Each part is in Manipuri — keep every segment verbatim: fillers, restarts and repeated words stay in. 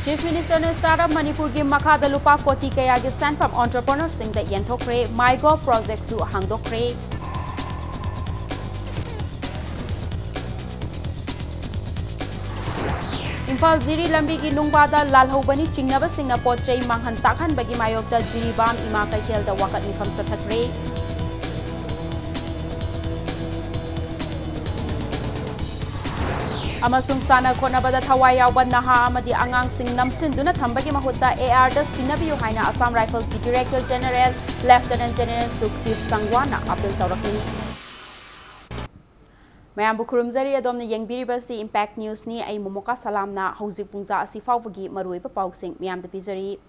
Chief Minister ꯅ Startup ꯃꯅꯤꯄꯨꯔꯒꯤ ꯃꯈꯥꯗ ꯂꯨꯄꯥ ꯀꯣꯇꯤ ꯀꯌꯥꯒꯤ ꯁꯦꯟꯐꯝ entrepreneur ꯁꯤꯡꯗ ꯌꯦꯟꯊꯣꯛꯈ꯭ꯔꯦ꯫ MyGov project ꯁꯨ ꯍꯥꯡꯗꯣꯛꯈ꯭ꯔꯦ꯫ ꯏꯝꯐꯥꯜ ꯖꯤꯔꯤ ꯂꯝꯕꯤꯒꯤ ꯅꯨꯡꯕꯥꯗ ꯂꯥꯜꯍꯧꯕꯅꯤ ꯆꯤꯡꯅꯕꯁꯤꯡꯅ ꯄꯣꯠ ꯆꯩ ꯃꯥꯡꯍꯟ ꯇꯥꯛꯍꯟꯕꯒꯤ ꯃꯥꯌꯣꯛꯇ ꯖꯤꯔꯤꯕꯥꯝ ꯏꯃꯥ ꯀꯩꯊꯦꯜꯗ ꯋꯥꯀꯠ ꯃꯤꯐꯝ ꯆꯠꯊꯈ꯭ꯔꯦ꯫ ꯑꯃꯁꯨꯡ ꯁꯥꯟꯅ ꯈꯣꯠꯅꯕꯗ ꯊꯋꯥꯏ ꯌꯥꯎꯕ ꯅꯍꯥ ꯑꯃꯗꯤ ꯑꯉꯥꯡꯁꯤꯡ ꯅꯝꯁꯤꯟꯗꯨꯅ ꯊꯝꯕꯒꯤ ꯃꯍꯨꯠꯇ AR ꯗ ꯁꯤꯟꯅꯕꯤꯌꯨ ꯍꯥꯏꯅ Assam Rifles ꯀꯤ Director General Lieutenant General ꯁꯨꯈꯗꯤꯞ ꯁꯪꯋꯥꯟꯅ appeal ꯇꯧꯔꯛꯂꯤ꯫ ꯃꯌꯥꯝꯕꯨ ꯈꯨꯔꯨꯝꯖꯔꯤ, ꯑꯗꯣꯝꯅ ꯌꯦꯡꯕꯤꯔꯤꯕꯁꯤ Impact News ꯅꯤ꯫ ꯑꯩ ꯃꯣꯃꯣꯀꯥ ꯁꯂꯥꯝꯅ ꯍꯧꯖꯤꯛ ꯄꯨꯡꯖꯥ ꯑꯁꯤ ꯐꯥꯎꯕꯒꯤ ꯃꯔꯨꯑꯣꯏꯕ ꯄꯥꯎꯁꯤꯡ ꯃꯌꯥꯝꯗ ꯄꯤꯖꯔꯤ꯫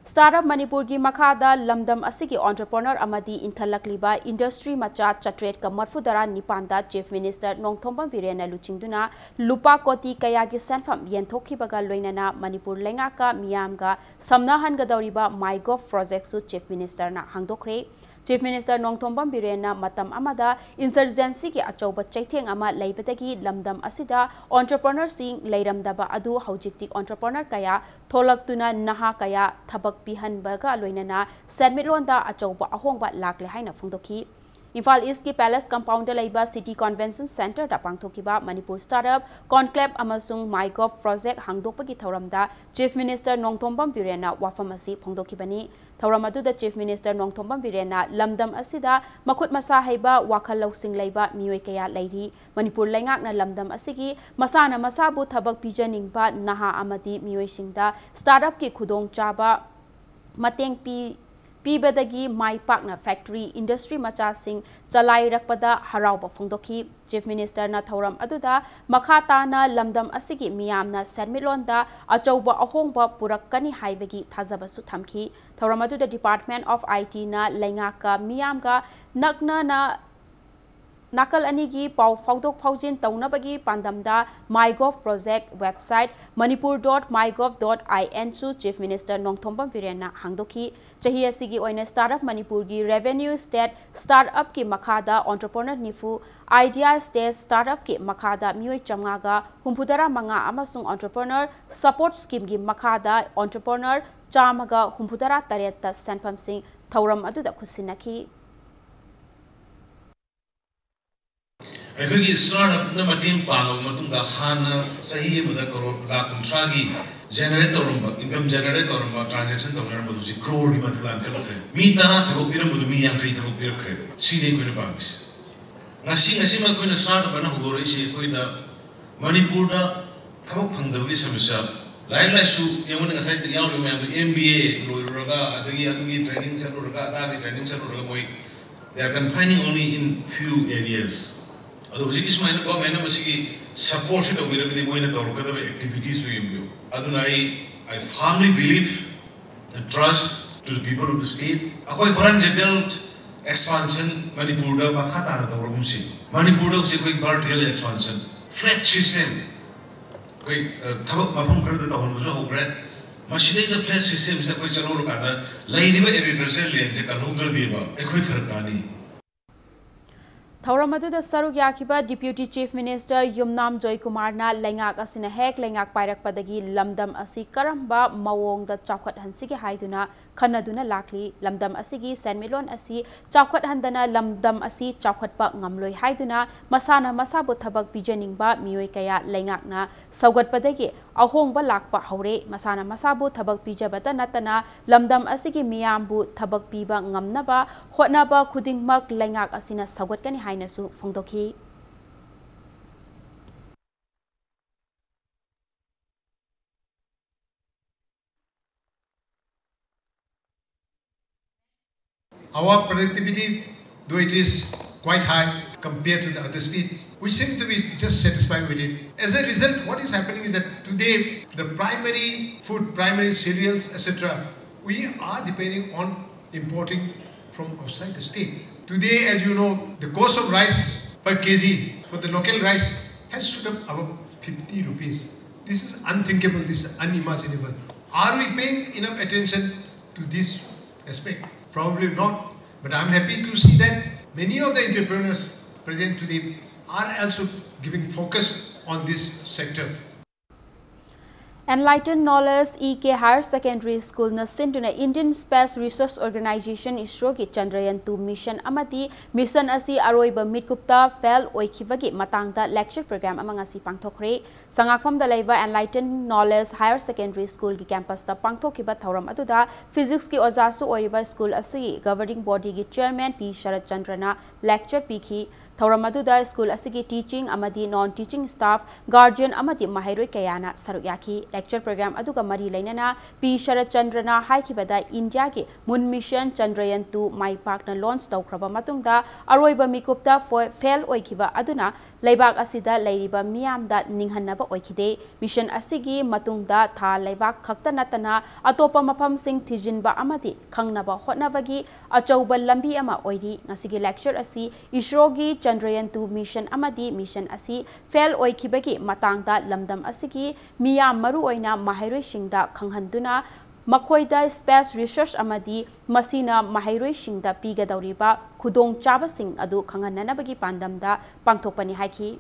Startup ꯃꯅꯤꯄꯨꯔꯒꯤ ꯃꯈꯥꯗ ꯂꯝꯗꯝ ꯑꯁꯤꯒꯤ entrepreneur ꯑꯃꯗꯤ ꯏꯟꯈꯠꯂꯛꯂꯤꯕ industry ꯃꯆꯥ ꯆꯥꯇ꯭ꯔꯦꯠꯀ ꯃꯔꯐꯨꯇꯔꯥ ꯅꯤꯄꯥꯟꯗ Chief Minister ꯅꯣꯡꯊꯣꯝꯕꯝ ꯕꯤꯔꯦꯟꯅ ꯂꯨꯆꯤꯡꯗꯨꯅ ꯂꯨꯄꯥ ꯀꯣꯇꯤ ꯀꯌꯥꯒꯤ ꯁꯦꯟꯐꯝ ꯌꯦꯟꯊꯣꯛꯈꯤꯕꯒ ꯂꯣꯏꯅꯅ ꯃꯅꯤꯄꯨꯔ ꯂꯩꯉꯥꯛꯀ ꯃꯤꯌꯥꯝꯒ ꯁꯝꯅꯍꯟꯒꯗꯧꯔꯤꯕ MyGov project ꯁꯨ Chief Minister ꯅ ꯍꯥꯡꯗꯣꯛꯈ꯭ꯔꯦ꯫ Chief Minister ꯅꯣꯡꯊꯣꯝꯕꯝ ꯕꯤꯔꯦꯟꯅ ꯃꯇꯝ ꯑꯃꯗ insurgency ꯒꯤ ꯑꯆꯧꯕ ꯆꯩꯊꯦꯡ ꯑꯃ ꯂꯩꯕꯗꯒꯤ ꯂꯝꯗꯝ ꯑꯁꯤꯗ entrepreneur ꯁꯤꯡ ꯂꯩꯔꯝꯗꯕ ꯑꯗꯨ ꯍꯧꯖꯤꯛꯇꯤ entrepreneur ꯀꯌꯥ ꯊꯣꯛꯂꯛꯇꯨꯅ ꯅꯍꯥ ꯀꯌꯥ ꯊꯕꯛ ꯄꯤꯍꯟꯕꯒ ꯂꯣꯏꯅꯅ ꯁꯦꯟꯃꯤꯠꯂꯣꯟꯗ ꯑꯆꯧꯕ ꯑꯍꯣꯡꯕ ꯂꯥꯛꯂꯦ ꯍꯥꯏꯅ ꯐꯣꯡꯗꯣꯛꯈꯤ꯫ ꯏꯝꯐꯥꯜ East ꯀꯤ Palace Compound ꯗ ꯂꯩꯕ City Convention Center ꯗ ꯄꯥꯡꯊꯣꯛꯈꯤꯕ ꯃꯅꯤꯄꯨꯔ Startup Conclave ꯑꯃꯁꯨꯡ MyGov project ꯍꯥꯡꯗꯣꯛꯄꯒꯤ ꯊꯧꯔꯝꯗ Chief Minister ꯅꯣꯡꯊꯣꯝꯕꯝ ꯕꯤꯔꯦꯟꯅ ꯋꯥꯐꯝ ꯑꯁꯤ ꯐꯣꯡꯗꯣꯛꯈꯤꯕꯅꯤ꯫ ꯊꯧꯔꯝ ꯑꯗꯨꯗ Chief Minister ꯅꯣꯡꯊꯣꯝꯕꯝ ꯕꯤꯔꯦꯟꯅ ꯂꯝꯗꯝ ꯑꯁꯤꯗ ꯃꯈꯨꯠ ꯃꯁꯥ ꯍꯩꯕ, ꯋꯥꯈꯜ ꯂꯧꯁꯤꯡ ꯂꯩꯕ ꯃꯤꯑꯣꯏ ꯀꯌꯥ ꯂꯩꯔꯤ꯫ ꯃꯅꯤꯄꯨꯔ ꯂꯩꯉꯥꯛꯅ ꯂꯝꯗꯝ ꯑꯁꯤꯒꯤ ꯃꯁꯥꯅ ꯃꯁꯥꯕꯨ ꯊꯕꯛ ꯄꯤꯖꯅꯤꯡꯕ ꯅꯍꯥ ꯑꯃꯗꯤ ꯃꯤꯑꯣꯏꯁꯤꯡꯗ startup ꯀꯤ ꯈꯨꯗꯣꯡꯆꯥꯕ ꯃꯇꯦꯡ ꯄꯤ-, ꯄꯤꯕꯗꯒꯤ ꯃꯥꯏ ꯄꯥꯛꯅ factory, industry ꯃꯆꯥꯁꯤꯡ ꯆꯂꯥꯏꯔꯛꯄꯗ ꯍꯔꯥꯎꯕ ꯐꯣꯡꯗꯣꯛꯈꯤ꯫ Chief Minister ꯅ ꯊꯧꯔꯝ ꯑꯗꯨꯗ ꯃꯈꯥ ꯇꯥꯅ ꯂꯝꯗꯝ ꯑꯁꯤꯒꯤ ꯃꯤꯌꯥꯝꯅ ꯁꯦꯟꯃꯤꯠꯂꯣꯟꯗ ꯑꯆꯧꯕ ꯑꯍꯣꯡꯕ ꯄꯨꯔꯛꯀꯅꯤ ꯍꯥꯏꯕꯒꯤ ꯊꯥꯖꯕꯁꯨ ꯊꯝꯈꯤ꯫ ꯊꯧꯔꯝ ꯑꯗꯨꯗ Department of I T ꯅ ꯂꯩꯉꯥꯛꯀ ꯃꯤꯌꯥꯝꯒ ꯅꯛꯅꯅ ꯅꯥꯀꯜ ꯑꯅꯤꯒꯤ ꯄꯥꯎ ꯐꯥꯎꯗꯣꯛ ꯐꯥꯎꯖꯤꯟ ꯇꯧꯅꯕꯒꯤ ꯄꯥꯟꯗꯝꯗ MyGov project website manipur dot mygov dot in ꯁꯨ Chief Minister ꯅꯣꯡꯊꯣꯝꯕꯝ ꯕꯤꯔꯦꯟꯅ ꯍꯥꯡꯗꯣꯛꯈꯤ꯫ ꯆꯍꯤ ꯑꯁꯤꯒꯤ ꯑꯣꯏꯅ Startup ꯃꯅꯤꯄꯨꯔꯒꯤ revenue state startup ꯀꯤ ꯃꯈꯥꯗ entrepreneur ꯅꯤꯐꯨ, Idea State startup ꯀꯤ ꯃꯈꯥꯗ ꯃꯤꯑꯣꯏ ꯆꯥꯝꯃꯉꯥꯒ ꯍꯨꯝꯐꯨꯇꯔꯥ ꯃꯉꯥ ꯑꯃꯁꯨꯡ entrepreneur support scheme ꯒꯤ ꯃꯈꯥꯗ entrepreneur ꯆꯥꯝꯃꯒ ꯍꯨꯝꯐꯨꯇꯔꯥ ꯇꯔꯦꯠꯇ ꯁꯦꯟꯐꯝꯁꯤꯡ ꯊꯧꯔꯝ ꯑꯗꯨꯗ ꯈꯨꯠꯁꯤꯟꯅꯈꯤ꯫ ꯑꯩꯈꯣꯏꯒꯤ startup ꯅ ꯃꯇꯦꯡ ꯄꯥꯡꯂꯕ ꯃꯇꯨꯡꯗ ꯍꯥꯟꯅ ꯆꯍꯤ ꯑꯃꯗ ꯀꯔꯣꯔ ꯂꯥꯈ ꯀꯨꯟꯊ꯭ꯔꯥꯒꯤ generate ꯇꯧꯔꯝꯕ, income generate ꯇꯧꯔꯝꯕ, transaction ꯇꯧꯅꯔꯝꯕꯗꯨ ꯍꯧꯖꯤꯛ ꯀ꯭ꯔꯣꯔꯒꯤ ꯃꯊꯛ ꯂꯥꯟꯈꯠꯂꯛꯈ꯭ꯔꯦ꯫ ꯃꯤ ꯇꯔꯥ ꯊꯕꯛ ꯄꯤꯔꯝꯕꯗꯨ ꯃꯤ ꯌꯥꯡꯈꯩ ꯊꯕꯛ ꯄꯤꯔꯛꯈ꯭ꯔꯦ꯫ ꯁꯤꯅꯤ ꯑꯩꯈꯣꯏꯅ ꯄꯥꯝꯃꯤꯁꯦ꯫ ꯉꯁꯤ, ꯉꯁꯤꯃꯛ ꯑꯩꯈꯣꯏꯅ startup ꯍꯥꯏꯅ ꯍꯧꯗꯣꯔꯛꯏꯁꯤ ꯑꯩꯈꯣꯏꯗ ꯃꯅꯤꯄꯨꯔꯗ ꯊꯕꯛ ꯐꯪꯗꯕꯒꯤ ꯁꯃꯁ꯭ꯌꯥ, ꯂꯥꯏꯔꯤꯛ ꯂꯥꯏꯁꯨ ꯌꯦꯡꯉꯨꯅꯦ, ꯉꯁꯥꯏ ꯌꯥꯎꯔꯤꯕ ꯃꯌꯥꯝꯗꯣ M B A ꯂꯣꯏꯔꯨꯔꯒ, ꯑꯗꯒꯤ ꯑꯗꯨꯒꯤ training ꯆꯠꯂꯨꯔꯒ, ꯑꯗꯥꯒꯤ training ꯆꯠꯂꯨꯔꯒ ꯃꯣꯏ they are confining only in few areas꯫ ꯑꯗꯣ ꯍꯧꯖꯤꯛꯀꯤ ꯁꯨꯃꯥꯏꯅ government ꯅ ꯃꯁꯤꯒꯤ support ꯁꯤ ꯇꯧꯕꯤꯔꯒꯗꯤ ꯃꯣꯏꯅ ꯇꯧꯔꯛꯀꯗꯕ activity ꯁꯨ ꯌꯦꯡꯕꯤꯌꯨ꯫ ꯑꯗꯨꯅ ꯑꯩ, I firmly believe and trust to the people of the state꯫ ꯑꯩꯈꯣꯏ horizontal expansion ꯃꯅꯤꯄꯨꯔꯗ ꯃꯈꯥ ꯇꯥꯅ ꯇꯧꯔꯒꯨꯝꯁꯤ꯫ ꯃꯅꯤꯄꯨꯔꯗ ꯍꯧꯖꯤꯛ ꯑꯩꯈꯣꯏ vertical expansion, flat system, ꯑꯩꯈꯣꯏ, ꯑ, ꯊꯕꯛ ꯃꯐꯝ ꯈꯔꯗ ꯇꯧꯍꯟꯕꯁꯨ ꯍꯧꯈ꯭ꯔꯦ꯫ ꯃꯁꯤꯗꯩꯗ flat system ꯁꯤꯗ ꯑꯩꯈꯣꯏ ꯆꯠꯍꯧꯔꯀꯥꯟꯗ ꯂꯩꯔꯤꯕ agriculture land ꯁꯦ ꯀꯜꯍꯧꯗ꯭ꯔꯗꯤꯕ ꯑꯩꯈꯣꯏ ꯐꯔꯛ ꯇꯥꯅꯤ꯫ ꯊꯧꯔꯝ ꯑꯗꯨꯗ ꯁꯔꯨꯛ ꯌꯥꯈꯤꯕ Deputy Chief Minister ꯌꯨꯝꯅꯥꯝ ꯖꯣꯏꯀꯨꯃꯥꯔꯅ ꯂꯩꯉꯥꯛ ꯑꯁꯤꯅ ꯍꯦꯛ ꯂꯩꯉꯥꯛ ꯄꯥꯏꯔꯛꯄꯗꯒꯤ ꯂꯝꯗꯝ ꯑꯁꯤ ꯀꯔꯝꯕ ꯃꯑꯣꯡꯗ ꯆꯥꯎꯈꯠꯍꯟꯁꯤꯒꯦ ꯍꯥꯏꯗꯨꯅ ꯈꯟꯅꯗꯨꯅ ꯂꯥꯛꯂꯤ꯫ ꯂꯝꯗꯝ ꯑꯁꯤꯒꯤ ꯁꯦꯟꯃꯤꯠꯂꯣꯟ ꯑꯁꯤ ꯆꯥꯎꯈꯠꯍꯟꯗꯅ ꯂꯝꯗꯝ ꯑꯁꯤ ꯆꯥꯎꯈꯠꯄ ꯉꯝꯂꯣꯏ ꯍꯥꯏꯗꯨꯅ ꯃꯁꯥꯅ ꯃꯁꯥꯕꯨ ꯊꯕꯛ ꯄꯤꯖꯅꯤꯡꯕ ꯃꯤꯑꯣꯏ ꯀꯌꯥ ꯂꯩꯉꯥꯛꯅ ꯁꯧꯒꯠꯄꯗꯒꯤ ꯑꯍꯣꯡꯕ ꯂꯥꯛꯄ ꯍꯧꯔꯦ꯫ ꯃꯁꯥꯅ ꯃꯁꯥꯕꯨ ꯊꯕꯛ ꯄꯤꯖꯕꯇ ꯅꯠꯇꯅ ꯂꯝꯗꯝ ꯑꯁꯤꯒꯤ ꯃꯤꯌꯥꯝꯕꯨ ꯊꯕꯛ ꯄꯤꯕ ꯉꯝꯅꯕ ꯍꯣꯠꯅꯕ ꯈꯨꯗꯤꯡꯃꯛ ꯂꯩꯉꯥꯛ ꯑꯁꯤꯅ ꯁꯧꯒꯠꯀꯅꯤ ꯍꯥꯏꯅꯁꯨ ꯐꯣꯡꯗꯣꯛꯈꯤ꯫ Our productivity, though it is quite high compared to the other states, we seem to be just satisfied with it. As a result, what is happening is that today the primary food, primary cereals, et cetera, we are depending on importing from outside the state. Today, as you know, the cost of rice per K G for the local rice has shoot up above fifty rupees. This is unthinkable, this is unimaginable. Are we paying enough attention to this aspect? Probably not. But I'm happy to see that many of the entrepreneurs present today are also giving focus on this sector. Enlighten Knowledge E K Higher Secondary School ꯅ ꯁꯤꯟꯗꯨꯅ Indian Space Research Organisation ISRO ꯒꯤ Chandrayaan two mission ꯑꯃꯗꯤ mission ꯑꯁꯤ ꯑꯔꯣꯏꯕ ꯃꯤꯠꯀꯨꯞꯇ fail ꯑꯣꯏꯈꯤꯕꯒꯤ ꯃꯇꯥꯡꯗ lecture program ꯑꯃ ꯉꯁꯤ ꯄꯥꯡꯊꯣꯛꯈ꯭ꯔꯦ꯫ ꯁꯉꯥꯛꯐꯝꯗ ꯂꯩꯕ Enlighten Knowledge Higher Secondary School ꯒꯤ campus ꯇ ꯄꯥꯡꯊꯣꯛꯈꯤꯕ ꯊꯧꯔꯝ ꯑꯗꯨꯗ physics ꯀꯤ ꯑꯣꯖꯥꯁꯨ ꯑꯣꯏꯔꯤꯕ school ꯑꯁꯤꯒꯤ governing body ꯒꯤ chairman ꯄꯤ ꯁꯔꯠ ꯆꯟꯗ꯭ꯔꯅ lecture ꯄꯤꯈꯤ꯫ ꯊꯧꯔꯝ ꯑꯗꯨꯗ school ꯑꯁꯤꯒꯤ teaching ꯑꯃꯗꯤ non teaching staff, guardian ꯑꯃꯗꯤ ꯃꯍꯩꯔꯣꯏ ꯀꯌꯥꯅ ꯁꯔꯨꯛ ꯌꯥꯈꯤ꯫ Lecture program ꯑꯗꯨꯒ ꯃꯔꯤ ꯂꯩꯅꯅ ꯄꯤ ꯁꯔꯠ ꯆꯟꯗ꯭ꯔꯅ ꯍꯥꯏꯈꯤꯕꯗ, ꯏꯟꯗꯤꯌꯥꯒꯤ moon mission Chandrayaan two ꯃꯥꯏ ꯄꯥꯛꯅ launch ꯇꯧꯈ꯭ꯔꯕ ꯃꯇꯨꯡꯗ ꯑꯔꯣꯏꯕ ꯃꯤꯀꯨꯞꯇ ꯐꯣ-, fail ꯑꯣꯏꯈꯤꯕ ꯑꯗꯨꯅ ꯂꯩꯕꯥꯛ ꯑꯁꯤꯗ ꯂꯩꯔꯤꯕ ꯃꯤꯌꯥꯝꯗ ꯅꯤꯡꯍꯟꯅꯕ ꯑꯣꯏꯈꯤꯗꯦ꯫ Mission ꯑꯁꯤꯒꯤ ꯃꯇꯨꯡꯗ ꯊꯥ ꯂꯩꯕꯥꯛ ꯈꯛꯇ ꯅꯠꯇꯅ ꯑꯇꯣꯞꯄ ꯃꯐꯝꯁꯤꯡ ꯊꯤꯖꯤꯟꯕ ꯑꯃꯗꯤ ꯈꯪꯅꯕ ꯍꯣꯠꯅꯕꯒꯤ ꯑꯆꯧꯕ ꯂꯝꯕꯤ ꯑꯃ ꯑꯣꯏꯔꯤ꯫ ꯉꯁꯤꯒꯤ lecture ꯑꯁꯤ ISRO ꯒꯤ Chandrayaan two mission ꯑꯃꯗꯤ mission ꯑꯁꯤ fail ꯑꯣꯏꯈꯤꯕꯒꯤ ꯃꯇꯥꯡꯗ ꯂꯝꯗꯝ ꯑꯁꯤꯒꯤ ꯃꯤꯌꯥꯝ, ꯃꯔꯨꯑꯣꯏꯅ ꯃꯍꯩꯔꯣꯏꯁꯤꯡꯗ ꯈꯪꯍꯟꯗꯨꯅ, ꯃꯈꯣꯏꯗ space research ꯑꯃꯗꯤ ꯃꯁꯤꯅ ꯃꯍꯩꯔꯣꯏꯁꯤꯡꯗ ꯄꯤꯒꯗꯧꯔꯤꯕ ꯈꯨꯗꯣꯡꯆꯥꯕꯁꯤꯡ ꯑꯗꯨ ꯈꯪꯍꯟꯅꯅꯕꯒꯤ ꯄꯥꯟꯗꯝꯗ ꯄꯥꯡꯊꯣꯛꯄꯅꯤ ꯍꯥꯏꯈꯤ꯫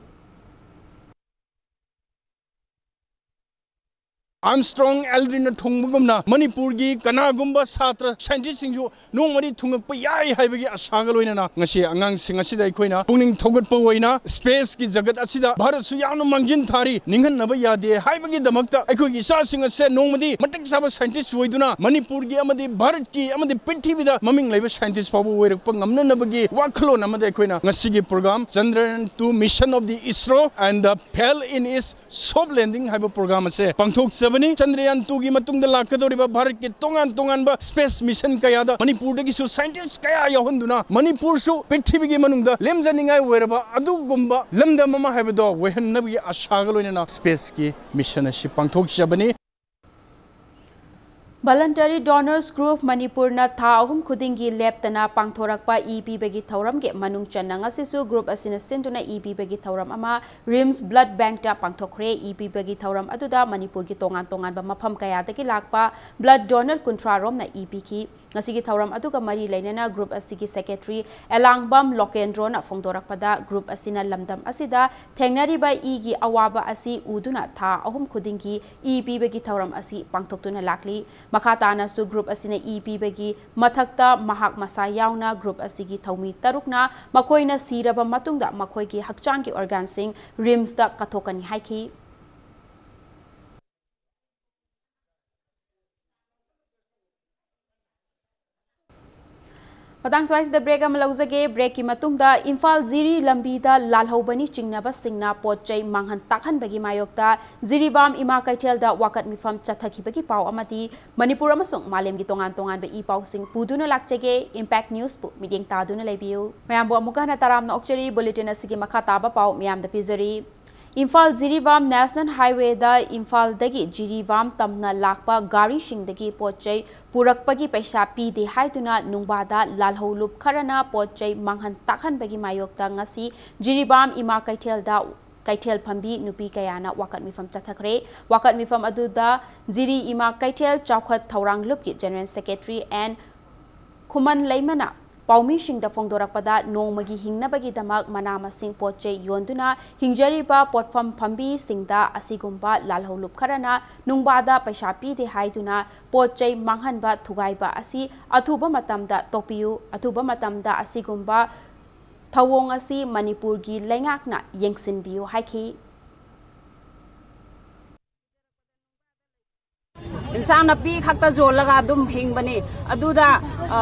ꯑꯥꯔꯝꯁꯇ꯭ꯔꯣꯡ ꯑꯦꯜꯗ꯭ꯔꯤꯟꯅ ꯊꯨꯡꯕꯒꯨꯝꯅ ꯃꯅꯤꯄꯨꯔꯒꯤ ꯀꯅꯥꯒꯨꯝꯕ ꯁꯥꯇ꯭ꯔ ꯁꯥꯏꯟꯇꯤꯁꯁꯤꯡꯁꯨ ꯅꯣꯡꯃꯗꯤ ꯊꯨꯡꯉꯛꯄ ꯌꯥꯏ ꯍꯥꯏꯕꯒꯤ ꯑꯁꯥꯒ ꯂꯣꯏꯅꯅ ꯉꯁꯤ ꯑꯉꯥꯡꯁꯤꯡ ꯑꯁꯤꯗ ꯑꯩꯈꯣꯏꯅ ꯄꯨꯛꯅꯤꯡ ꯊꯧꯒꯠꯄ ꯑꯣꯏꯅ space ꯀꯤ ꯖꯒꯠ ꯑꯁꯤꯗ ꯚꯥꯔꯠꯁꯨ ꯌꯥꯝꯅ ꯃꯥꯡꯖꯤꯟ ꯊꯥꯔꯤ, ꯅꯤꯡꯍꯟꯅꯕ ꯌꯥꯗꯦ ꯍꯥꯏꯕꯒꯤꯗꯃꯛꯇ ꯑꯩꯈꯣꯏꯒꯤ ꯏꯆꯥꯁꯤꯡ ꯑꯁꯦ ꯅꯣꯡꯃꯗꯤ ꯃꯇꯤꯛ ꯆꯥꯕ scientist ꯑꯣꯏꯗꯨꯅ ꯃꯅꯤꯄꯨꯔꯒꯤ ꯑꯃꯗꯤ ꯚꯥꯔꯠꯀꯤ ꯑꯃꯗꯤ ꯄ꯭ꯔꯤꯊꯤꯕꯤꯗ ꯃꯃꯤꯡ ꯂꯩꯕ scientist ꯐꯥꯎꯕ ꯑꯣꯏꯔꯛꯄ ꯉꯝꯅꯅꯕꯒꯤ ꯋꯥꯈꯜꯂꯣꯟ ꯑꯃꯗ ꯑꯩꯈꯣꯏꯅ ꯉꯁꯤꯒꯤ program Chandrayaan two Mission of the ISRO and the Fail in its Soft Landing ꯍꯥꯏꯕ program ꯑꯁꯦ ꯄꯥꯡꯊꯣꯛꯆꯕꯅꯤ꯫ Chandrayaan two ꯒꯤ ꯃꯇꯨꯡꯗ ꯂꯥꯛꯀꯗꯧꯔꯤꯕ ꯚꯥꯔꯠꯀꯤ ꯇꯣꯉꯥꯟ ꯇꯣꯉꯥꯟꯕ space mission ꯀꯌꯥꯗ ꯃꯅꯤꯄꯨꯔꯗꯒꯤꯁꯨ scientist ꯀꯌꯥ ꯌꯥꯎꯍꯟꯗꯨꯅ ꯃꯅꯤꯄꯨꯔꯁꯨ ꯄ꯭ꯔꯤꯊꯤꯕꯤꯒꯤ ꯃꯅꯨꯡꯗ ꯂꯦꯝꯖꯅꯤꯡꯉꯥꯏ ꯑꯣꯏꯔꯕ ꯑꯗꯨꯒꯨꯝꯕ ꯂꯝꯗꯝ ꯑꯃ ꯍꯥꯏꯕꯗꯣ ꯑꯣꯏꯍꯟꯅꯕꯒꯤ ꯑꯁꯥꯒ ꯂꯣꯏꯅꯅ space ꯀꯤ mission ꯑꯁꯤ ꯄꯥꯡꯊꯣꯛꯆꯕꯅꯤ꯫ Voluntary Donors Group ꯃꯅꯤꯄꯨꯔꯅ ꯊꯥ ꯑꯍꯨꯝ ꯈꯨꯗꯤꯡꯒꯤ ꯂꯦꯞꯇꯅ ꯄꯥꯡꯊꯣꯔꯛꯄ ꯏ ꯄꯤꯕꯒꯤ ꯊꯧꯔꯝꯒꯤ ꯃꯅꯨꯡ ꯆꯟꯅ ꯉꯁꯤꯁꯨ group ꯑꯁꯤꯅ ꯁꯤꯟꯗꯨꯅ ꯏ ꯄꯤꯕꯒꯤ ꯊꯧꯔꯝ ꯑꯃ RIMS Blood Bankꯇ ꯄꯥꯡꯊꯣꯛꯈ꯭ꯔꯦ꯫ ꯏ ꯄꯤꯕꯒꯤ ꯊꯧꯔꯝ ꯑꯗꯨꯗ ꯃꯅꯤꯄꯨꯔꯒꯤ ꯇꯣꯉꯥꯟ ꯇꯣꯉꯥꯟꯕ ꯃꯐꯝ ꯀꯌꯥꯗꯒꯤ ꯂꯥꯛꯄ blood donor ꯀꯨꯟꯊ꯭ꯔꯥ ꯔꯣꯝꯅ ꯏ ꯄꯤꯈꯤ꯫ ꯉꯁꯤꯒꯤ ꯊꯧꯔꯝ ꯑꯗꯨꯒ ꯃꯔꯤ ꯂꯩꯅꯅ group ꯑꯁꯤꯒꯤ secretary ꯑꯦꯂꯥꯡꯕꯝ ꯂꯣꯀꯦꯟꯗ꯭ꯔꯣꯅ ꯐꯣꯡꯗꯣꯔꯛꯄꯗ, group ꯑꯁꯤꯅ ꯂꯝꯗꯝ ꯑꯁꯤꯗ ꯊꯦꯡꯅꯔꯤꯕ ꯏꯒꯤ ꯑꯋꯥꯕ ꯑꯁꯤ ꯎꯗꯨꯅ ꯊꯥ ꯑꯍꯨꯝ ꯈꯨꯗꯤꯡꯒꯤ ꯏ ꯄꯤꯕꯒꯤ ꯊꯧꯔꯝ ꯑꯁꯤ ꯄꯥꯡꯊꯣꯛꯇꯨꯅ ꯂꯥꯛꯂꯤ꯫ ꯃꯈꯥ ꯇꯥꯅꯁꯨ group ꯑꯁꯤꯅ ꯏ ꯄꯤꯕꯒꯤ ꯃꯊꯛꯇ ꯃꯍꯥꯛ ꯃꯁꯥ ꯌꯥꯎꯅ group ꯑꯁꯤꯒꯤ ꯊꯧꯃꯤ ꯇꯔꯨꯛꯅ ꯃꯈꯣꯏꯅ ꯁꯤꯔꯕ ꯃꯇꯨꯡꯗ ꯃꯈꯣꯏꯒꯤ ꯍꯛꯆꯥꯡꯒꯤ organꯁꯤꯡ RIMSꯇ ꯀꯠꯊꯣꯛꯀꯅꯤ ꯍꯥꯏꯈꯤ꯫ ꯃꯇꯥꯡ ꯁ꯭ꯋꯥꯏꯁꯤꯗ break ꯑꯃ ꯂꯧꯖꯒꯦ꯫ Breakꯀꯤ ꯃꯇꯨꯡꯗ ꯏꯝꯐꯥꯜ ꯖꯤꯔꯤ ꯂꯝꯕꯤꯗ ꯂꯥꯜꯍꯧꯕꯅꯤ ꯆꯤꯡꯅꯕꯁꯤꯡꯅ ꯄꯣꯠ ꯆꯩ ꯃꯥꯡꯍꯟ ꯇꯥꯛꯍꯟꯕꯒꯤ ꯃꯥꯌꯣꯛꯇ ꯖꯤꯔꯤꯕꯥꯝ ꯏꯃꯥ ꯀꯩꯊꯦꯜꯗ ꯋꯥꯀꯠ ꯃꯤꯐꯝ ꯆꯠꯊꯈꯤꯕꯒꯤ ꯄꯥꯎ ꯑꯃꯗꯤ ꯃꯅꯤꯄꯨꯔ ꯑꯃꯁꯨꯡ ꯃꯥꯂꯦꯝꯒꯤ ꯇꯣꯉꯥꯟ ꯇꯣꯉꯥꯟꯕ ꯏ ꯄꯥꯎꯁꯤꯡ ꯄꯨꯗꯨꯅ ꯂꯥꯛꯆꯒꯦ꯫ Impact Newsꯄꯨ ꯃꯤꯠꯌꯦꯡ ꯇꯥꯗꯨꯅ ꯂꯩꯕꯤꯌꯨ꯫ ꯃꯌꯥꯝꯕꯨ ꯑꯃꯨꯛꯀ ꯍꯟꯅ ꯇꯔꯥꯝꯅ ꯑꯣꯛꯆꯔꯤ꯫ Bulletin ꯑꯁꯤꯒꯤ ꯃꯈꯥ ꯇꯥꯕ ꯄꯥꯎ ꯃꯌꯥꯝꯗ ꯄꯤꯖꯔꯤ꯫ ꯏꯝꯐꯥꯜ ꯖꯤꯔꯤꯕꯥꯝ National Highwayꯗ ꯏꯝꯐꯥꯜꯗꯒꯤ ꯖꯤꯔꯤꯕꯥꯝ ꯇꯝꯅ ꯂꯥꯛꯄ ꯒꯥꯔꯤꯁꯤꯡꯗꯒꯤ ꯄꯣꯠ ꯆꯩ ꯄꯨꯔꯛꯄꯒꯤ ꯄꯩꯁꯥ ꯄꯤꯗꯦ ꯍꯥꯏꯗꯨꯅ ꯅꯨꯡꯕꯥꯗ ꯂꯥꯜꯍꯧ ꯂꯨꯞ ꯈꯔꯅ ꯄꯣꯠ ꯆꯩ ꯃꯥꯡꯍꯟ ꯇꯥꯛꯍꯟꯕꯒꯤ ꯃꯥꯌꯣꯛꯇ ꯉꯁꯤ ꯖꯤꯔꯤꯕꯥꯝ ꯏꯃꯥ ꯀꯩꯊꯦꯜꯗ ꯀꯩꯊꯦꯜ ꯐꯝꯕꯤ ꯅꯨꯄꯤ ꯀꯌꯥꯅ ꯋꯥꯀꯠ ꯃꯤꯐꯝ ꯆꯠꯊꯈ꯭ꯔꯦ꯫ ꯋꯥꯀꯠ ꯃꯤꯐꯝ ꯑꯗꯨꯗ ꯖꯤꯔꯤ ꯏꯃꯥ ꯀꯩꯊꯦꯜ ꯆꯥꯎꯈꯠ ꯊꯧꯔꯥꯡ ꯂꯨꯞꯀꯤ General Secretary ꯑꯦꯟ ꯈꯨꯃꯟ ꯂꯩꯃꯅ ꯄꯥꯎꯃꯤꯁꯤꯡꯗ ꯐꯣꯡꯗꯣꯔꯛꯄꯗ, ꯅꯣꯡꯃꯒꯤ ꯍꯤꯡꯅꯕꯒꯤꯗꯃꯛ ꯃꯅꯥ ꯃꯁꯤꯡ ꯄꯣꯠ ꯆꯩ ꯌꯣꯟꯗꯨꯅ ꯍꯤꯡꯖꯔꯤꯕ ꯄꯣꯠꯐꯝ ꯐꯝꯕꯤꯁꯤꯡꯗ ꯑꯁꯤꯒꯨꯝꯕ ꯂꯥꯜꯍꯧ ꯂꯨꯞ ꯈꯔꯅ ꯅꯨꯡꯕꯥꯗ ꯄꯩꯁꯥ ꯄꯤꯗꯦ ꯍꯥꯏꯗꯨꯅ ꯄꯣꯠ ꯆꯩ ꯃꯥꯡꯍꯟꯕ ꯊꯨꯒꯥꯏꯕ ꯑꯁꯤ ꯑꯊꯨꯕ ꯃꯇꯝꯗ ꯇꯣꯛꯄꯤꯌꯨ꯫ ꯑꯊꯨꯕ ꯃꯇꯝꯗ ꯑꯁꯤꯒꯨꯝꯕ ꯊꯧꯑꯣꯡ ꯑꯁꯤ ꯃꯅꯤꯄꯨꯔꯒꯤ ꯂꯩꯉꯥꯛꯅ ꯌꯦꯡꯁꯤꯟꯕꯤꯌꯨ ꯍꯥꯏꯈꯤ꯫ ꯏꯟꯁꯥꯡ ꯅꯥꯄꯤ ꯈꯛꯇ ꯌꯣꯜꯂꯒ ꯑꯗꯨꯝ ꯍꯤꯡꯕꯅꯤ꯫ ꯑꯗꯨꯗ, ꯑ,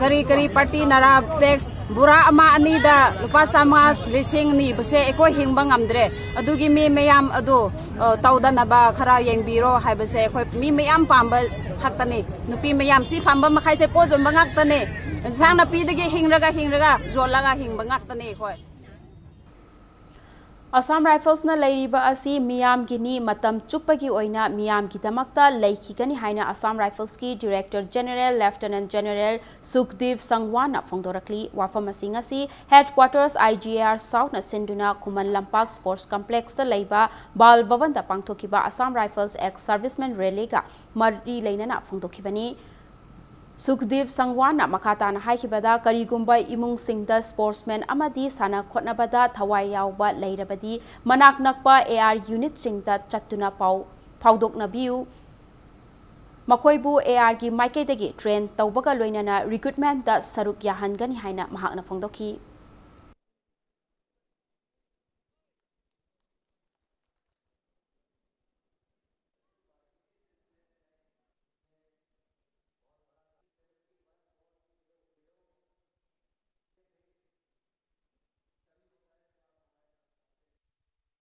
ꯀꯔꯤ ꯀꯔꯤ ꯄꯥꯔꯇꯤ ꯅꯔꯥ ꯇꯦꯛꯁ ꯕꯣꯔꯥ ꯑꯃ ꯑꯅꯤꯗ ꯂꯨꯄꯥ ꯆꯥꯝꯃꯉꯥ, ꯂꯤꯁꯤꯡ ꯅꯤꯕꯁꯦ ꯑꯩꯈꯣꯏ ꯍꯤꯡꯕ ꯉꯝꯗ꯭ꯔꯦ꯫ ꯑꯗꯨꯒꯤ ꯃꯤ ꯃꯌꯥꯝ ꯑꯗꯨ, ꯑ, ꯇꯧꯗꯅꯕ ꯈꯔ ꯌꯦꯡꯕꯤꯔꯣ ꯍꯥꯏꯕꯁꯦ ꯑꯩꯈꯣꯏ ꯃꯤ ꯃꯌꯥꯝ ꯄꯥꯝꯕ ꯈꯛꯇꯅꯤ꯫ ꯅꯨꯄꯤ ꯃꯌꯥꯝ ꯁꯤ ꯄꯥꯝꯕ ꯃꯈꯩꯁꯦ ꯄꯣꯠ ꯌꯣꯟꯕ ꯉꯥꯛꯇꯅꯤ꯫ ꯏꯟꯁꯥꯡ ꯅꯥꯄꯤꯗꯒꯤ ꯍꯤꯡꯔꯒ ꯍꯤꯡꯔꯒ ꯌꯣꯜꯂꯒ ꯍꯤꯡꯕ ꯉꯥꯛꯇꯅꯤ ꯑꯩꯈꯣꯏ꯫ ꯑꯁꯥꯝ ꯔꯥꯏꯐꯜꯁꯅ ꯂꯩꯔꯤꯕ ꯑꯁꯤ ꯃꯤꯌꯥꯝꯒꯤꯅꯤ, ꯃꯇꯝ ꯆꯨꯞꯄꯒꯤ ꯑꯣꯏꯅ ꯃꯤꯌꯥꯝꯒꯤꯗꯃꯛꯇ ꯂꯩꯈꯤꯒꯅꯤ ꯍꯥꯏꯅ Assam ꯔꯥꯏꯐꯜꯁꯀꯤ Director General Lieutenant General ꯁꯨꯈꯗꯤꯞ ꯁꯪꯋꯥꯟꯅ ꯐꯣꯡꯗꯣꯔꯛꯂꯤ꯫ ꯋꯥꯐꯝ ꯑꯁꯤ ꯉꯁꯤ Headquarters I G A R Southꯅ ꯁꯤꯟꯗꯨꯅ ꯈꯨꯃꯟ ꯂꯝꯄꯥꯛ Sports Complexꯇ ꯂꯩꯕ ꯕꯥꯜ ꯚꯕꯟꯗ ꯄꯥꯡꯊꯣꯛꯈꯤꯕ ꯑꯁꯥꯝ ꯔꯥꯏꯐꯜꯁ ex servicemen rallyꯒ ꯃꯔꯤ ꯂꯩꯅꯅ ꯐꯣꯡꯗꯣꯛꯈꯤꯕꯅꯤ꯫ ꯁꯨꯈꯗꯤꯞ ꯁꯪꯋꯥꯟꯅ ꯃꯈꯥ ꯇꯥꯅ ꯍꯥꯏꯈꯤꯕꯗ, ꯀꯔꯤꯒꯨꯝꯕ ꯏꯃꯨꯡꯁꯤꯡꯗ sportsman ꯑꯃꯗꯤ ꯁꯥꯟꯅ ꯈꯣꯠꯅꯕꯗ ꯊꯋꯥꯏ ꯌꯥꯎꯕ ꯂꯩꯔꯕꯗꯤ, ꯃꯅꯥꯛ ꯅꯛꯄ A R unitꯁꯤꯡꯗ ꯆꯠꯇꯨꯅ ꯄꯥꯎ ꯐꯥꯎꯗꯣꯛꯅꯕꯤꯌꯨ꯫ ꯃꯈꯣꯏꯕꯨ A Rꯒꯤ ꯃꯥꯏꯀꯩꯗꯒꯤ train ꯇꯧꯕꯒ ꯂꯣꯏꯅꯅ recruitmentꯇ ꯁꯔꯨꯛ ꯌꯥꯍꯟꯒꯅꯤ ꯍꯥꯏꯅ ꯃꯍꯥꯛꯅ ꯐꯣꯡꯗꯣꯛꯈꯤ꯫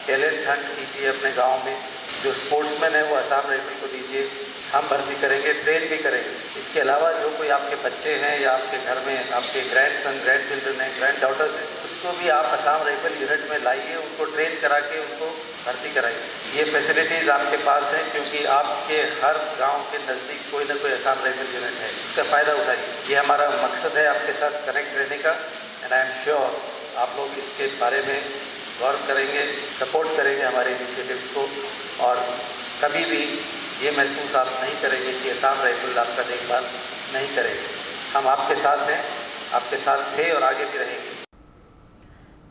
Talent hunt कीजिए अपने गांव में। जो sportsman है, वो Assam Rifle को दीजिए, हम भर्ती करेंगे, train भी करेंगे। इसके अलावा जो कोई आपके बच्चे हैं या आपके घर में आपके grandson, grandchildren हैं, granddaughters हैं, उसको भी आप Assam Rifle unit में लाइए, उनको train करा के उनको भर्ती कराइए। ये facilities आपके पास हैं, क्योंकि आपके हर गांव के नज़दीक कोई ना कोई Assam Rifle unit है, इसका फ़ायदा उठाइए। ये हमारा मकसद है आपके साथ connect रहने का, and I am sure आप लोग इसके बारे में गौर करेंगे, support करेंगे हमारे initiatives को, और कभी भी ये महसूस आप नहीं करेंगे कि Assam Rifle आपका देखभाल नहीं करेगी। हम आपके साथ हैं, आपके साथ थे और आगे भी रहेंगे।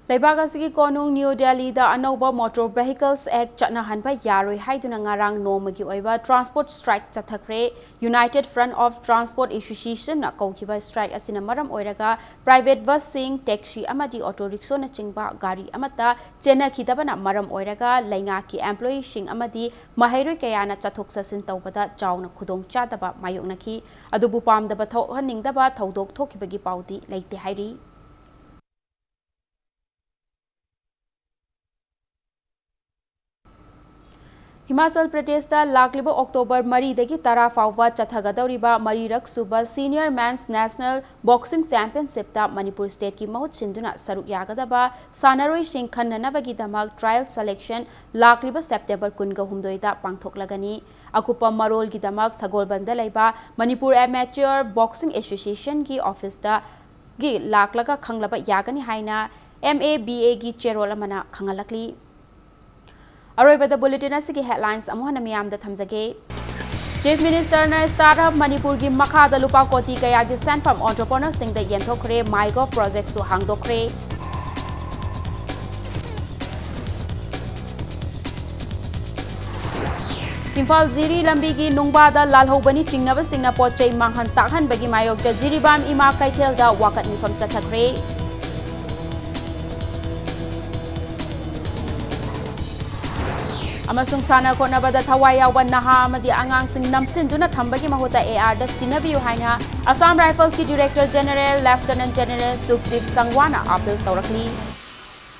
ꯂꯩꯕꯥꯛ ꯑꯁꯤꯒꯤ ꯀꯣꯅꯨꯡ ꯅ꯭ꯌꯨ ꯗꯦꯜꯂꯤꯗ ꯑꯅꯧꯕ Motor Vehicles Act ꯆꯠꯅꯍꯟꯕ ꯌꯥꯔꯣꯏ ꯍꯥꯏꯗꯨꯅ ꯉꯔꯥꯡ ꯅꯣꯡꯃꯒꯤ ꯑꯣꯏꯕ transport strike ꯆꯠꯊꯈ꯭ꯔꯦ꯫ United Front of Transport Associationꯅ ꯀꯧꯈꯤꯕ strike ꯑꯁꯤꯅ ꯃꯔꯝ ꯑꯣꯏꯔꯒ private busꯁꯤꯡ, taxi ꯑꯃꯗꯤ auto rickshaw ꯅꯆꯤꯡꯕ ꯒꯥꯔꯤ ꯑꯃꯠꯇ ꯆꯦꯟꯅꯈꯤꯗꯕꯅ ꯃꯔꯝ ꯑꯣꯏꯔꯒ ꯂꯩꯉꯥꯛꯀꯤ employeeꯁꯤꯡ ꯑꯃꯗꯤ ꯃꯍꯩꯔꯣꯏ ꯀꯌꯥꯅ ꯆꯠꯊꯣꯛ ꯆꯠꯁꯤꯟ ꯇꯧꯕꯗ ꯆꯥꯎꯅ ꯈꯨꯗꯣꯡꯆꯥꯗꯕ ꯃꯥꯌꯣꯛꯅꯈꯤ꯫ ꯑꯗꯨꯕꯨ ꯄꯥꯝꯗꯕ ꯊꯣꯛꯍꯟꯅꯤꯡꯗꯕ ꯊꯧꯗꯣꯛ ꯊꯣꯛꯈꯤꯕꯒꯤ ꯄꯥꯎꯗꯤ ꯂꯩꯇꯦ ꯍꯥꯏꯔꯤ꯫ ꯍꯤꯃꯥꯆꯜ ꯄ꯭ꯔꯗꯦꯁꯇ ꯂꯥꯛꯂꯤꯕ ꯑꯣꯛꯇꯣꯕꯔ ꯃꯔꯤꯗꯒꯤ ꯇꯔꯥ ꯐꯥꯎꯕ ꯆꯠꯊꯒꯗꯧꯔꯤꯕ ꯃꯔꯤꯔꯛ ꯁꯨꯕ Senior Men's National Boxing Championshipꯇ Manipur stateꯀꯤ ꯃꯍꯨꯠ ꯁꯤꯟꯗꯨꯅ ꯁꯔꯨꯛ ꯌꯥꯒꯗꯕ ꯁꯥꯟꯅꯔꯣꯏꯁꯤꯡ ꯈꯟꯅꯅꯕꯒꯤꯗꯃꯛ trial selection ꯂꯥꯛꯂꯤꯕ September ꯀꯨꯟꯒ ꯍꯨꯝꯗꯣꯏꯗ ꯄꯥꯡꯊꯣꯛꯂꯒꯅꯤ꯫ ꯑꯀꯨꯞꯄ ꯃꯔꯣꯜꯒꯤꯗꯃꯛ ꯁꯒꯣꯜꯕꯟꯗ ꯂꯩꯕ ꯃꯅꯤꯄꯨꯔ Amateur Boxing Associationꯒꯤ officeꯇꯒꯤ ꯂꯥꯛꯂꯒ ꯈꯪꯂꯕ ꯌꯥꯒꯅꯤ ꯍꯥꯏꯅ M A B Aꯒꯤ ꯆꯦꯔꯣꯜ ꯑꯃꯅ ꯈꯪꯍꯜꯂꯛꯂꯤ꯫ ꯑꯔꯣꯏꯕꯗ bulletin ꯑꯁꯤꯒꯤ headlines ꯑꯃꯨꯛ ꯍꯟꯅ ꯃꯤꯌꯥꯝꯗ ꯊꯝꯖꯒꯦ꯫ Chief Ministerꯅ Startup Manipurꯒꯤ ꯃꯈꯥꯗ ꯂꯨꯄꯥ ꯀꯣꯇꯤ ꯀꯌꯥꯒꯤ ꯁꯦꯟꯐꯝ entrepreneurꯁꯤꯡꯗ ꯌꯦꯟꯊꯣꯛꯈ꯭ꯔꯦ, MyGov projectꯁꯨ ꯍꯥꯡꯗꯣꯛꯈ꯭ꯔꯦ꯫ ꯏꯝꯐꯥꯜ ꯖꯤꯔꯤ ꯂꯝꯕꯤꯒꯤ ꯅꯨꯡꯕꯥꯗ ꯂꯥꯜꯍꯧꯕꯅꯤ ꯆꯤꯡꯅꯕꯁꯤꯡꯅ ꯄꯣꯠ ꯆꯩ ꯃꯥꯡꯍꯟ ꯇꯥꯛꯍꯟꯕꯒꯤ ꯃꯥꯌꯣꯛꯇ ꯖꯤꯔꯤꯕꯥꯝ ꯏꯃꯥ ꯀꯩꯊꯦꯜꯗ ꯋꯥꯀꯠ ꯃꯤꯐꯝ ꯆꯠꯊꯈ꯭ꯔꯦ꯫ ꯑꯃꯁꯨꯡ ꯁꯥꯟꯅ ꯈꯣꯠꯅꯕꯗ ꯊꯋꯥꯏ ꯌꯥꯎꯕ ꯅꯍꯥ ꯑꯃꯗꯤ ꯑꯉꯥꯡꯁꯤꯡ ꯅꯝꯁꯤꯟꯗꯨꯅ ꯊꯝꯕꯒꯤ ꯃꯍꯨꯠꯇ ARꯗ ꯁꯤꯟꯅꯕꯤꯌꯨ ꯍꯥꯏꯅ Assam Riflesꯀꯤ Director General Lieutenant General ꯁꯨꯈꯗꯤꯞ ꯁꯪꯋꯥꯅ appeal ꯇꯧꯔꯛꯂꯤ꯫